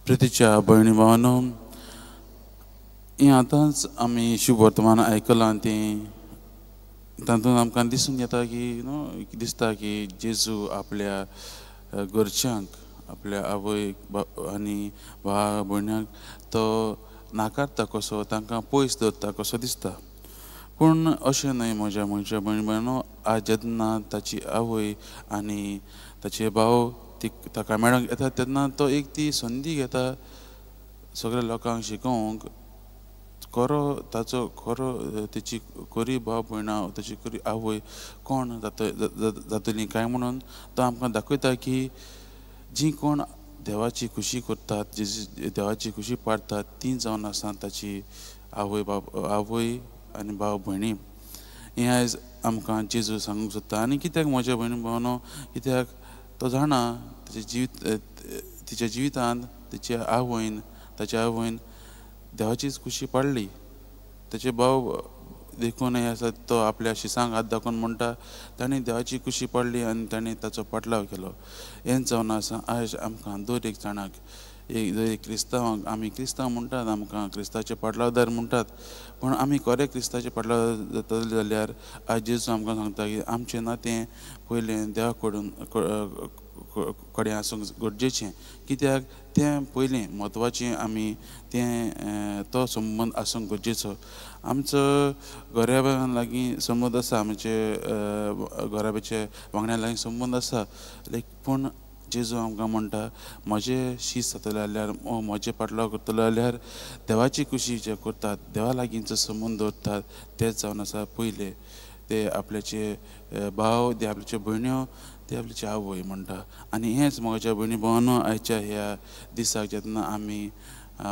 प्रितीच्या भयणी भावानो, हें आतांच आमी शुभ वर्तमान आयकलां तें तातूंत आमकां दिसून येता की न्हू दिसता की जेजू आपल्या घरच्यांक, आपल्या आवय आनी भाव भयण्यांक तो नाकारता कसो, तांकां पयस दवरता कसो दिसता. पूण अशें न्हय म्हज्या म्हज्या भयणी भावानो, आज जेन्ना ताची आवय आनी ताचे भाव ती ताका मेळोंक येता तेन्ना तो एक ती संदी घेता सगळ्या लोकांक शिकोवंक खरो ताचो खरो तेची खरी भाव भयणां, ताची खरी आवय कोण जातली काय म्हणून तो आमकां दाखयता की जी कोण देवाची खुशी करतात, जी देवाची खुशी पाडतात ती जावन आसा ताची आवय बाप, आवय आनी भाव भयणी. हें आयज आमकां जेजू सांगूंक सोदता. आनी कित्याक म्हज्या भयणी भावानो, कित्याक तो जाणा ताचे जिवीत, तिच्या जिवितांत तिच्या आवयन, ताच्या आवयन देवाचीच खुशी पाडली. ताचे भाव देखून हें आसा तो आपल्या शिसांक हात दाखोवन म्हणटा ताणें देवाची खुशी पाडली आनी ताणें ताचो पाटलाव केलो. हेंच जावन आसा आयज आमकां दर एक जाणाक, एक दर एक क्रिस्तांवांक, आमी क्रिस्तांव म्हणटात, आमकां क्रिस्ताचे पाटलावदार म्हणटात, पूण आमी खरे क्रिस्ताचे पाटलावदार जातले जाल्यार आयज जेजू आमकां सांगता की आमचें नातें पयलें देवा कडून कडेन आसूंक गरजेचें. कित्याक तें पयलें म्हत्वाचें, आमी तें तो संबंद आसूंक गरजेचो. आमचो घराब्या लागीं संबंद आसा, आमचे घराब्याचे वांगड्या लागीं संबंद आसा, लायक पूण जेजू आमकां म्हणटा म्हजें शीस जातलें जाल्यार, म्हजें पाटलाव करतलो जाल्यार देवाची खुशी जे करतात, देवा लागींचो संबंद दवरतात तेच जावन आसा पयले ते आपल्याचे भाव, ते आपल्याच्यो भयण्यो, ते आपल्याची आवय म्हणटा. आनी हेंच म्हज्या भयणी भावानो, आयच्या ह्या दिसाक जेन्ना आमी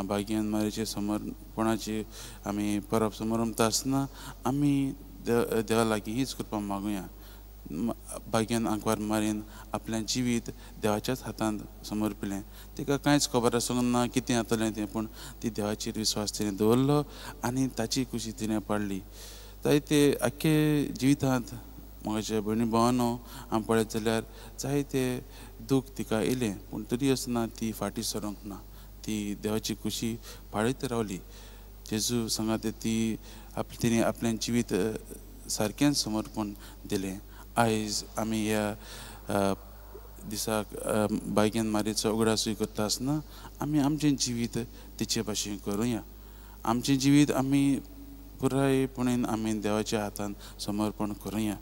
भाग्यान मारीचे समर्पणाची आमी परब समरंभता आसतना आमी देवा लागीं हीच कृपा मागुया, भाग्यान आंकवार मारीन आपलें जिवीत देवाच्याच हातांत समर्पिलें. तिका कांयच खबर आसूंक ना कितें जातलें तें, पूण ती देवाचेर विस्वास तिणें दवरलो आनी ताची खुशी तिणें पाडली. जायते आख्खे जिवितांत म्हज्या भयणी भावानो आमी पळयत जाल्यार जायते दूख तिका येयलें, पूण तरी आसतना ती फाटीं सरोंक ना, ती देवाची खुशी पाळयत रावली. जेजू सांगात ती तिणें आपलें जिवीत सारकेंच समर्पण दिलें. आयज आमी ह्या दिसाक बायगेन मारीचो उगडासूय करता आसतना आमी आमचें जिवीत तिचे भाशेन करुया. आमचें जिवीत आमी पुरायपणान आमी देवाच्या हातान समर्पण करुया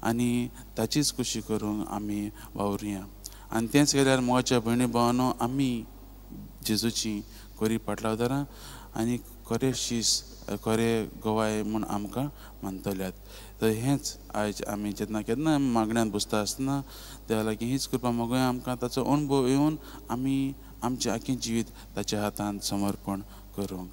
आनी ताचीच खुशी करूंक आमी वावरुया. आनी तेंच केल्यार म्हज्या भयणी भावानो आमी जेजूची खरी पाटलावदारां आनी खरे शीस, खरे गवाय म्हूण आमकां मानतल्यात. तर हेंच आयज आमी जेन्ना केन्ना मागण्यांत बसता आसतना देवा लागीं हीच कृपा मागुया, आमकां ताचो अणभव येवन आमी आमचें आख्खें जिवीत ताच्या हातांत समर्पण करूंक.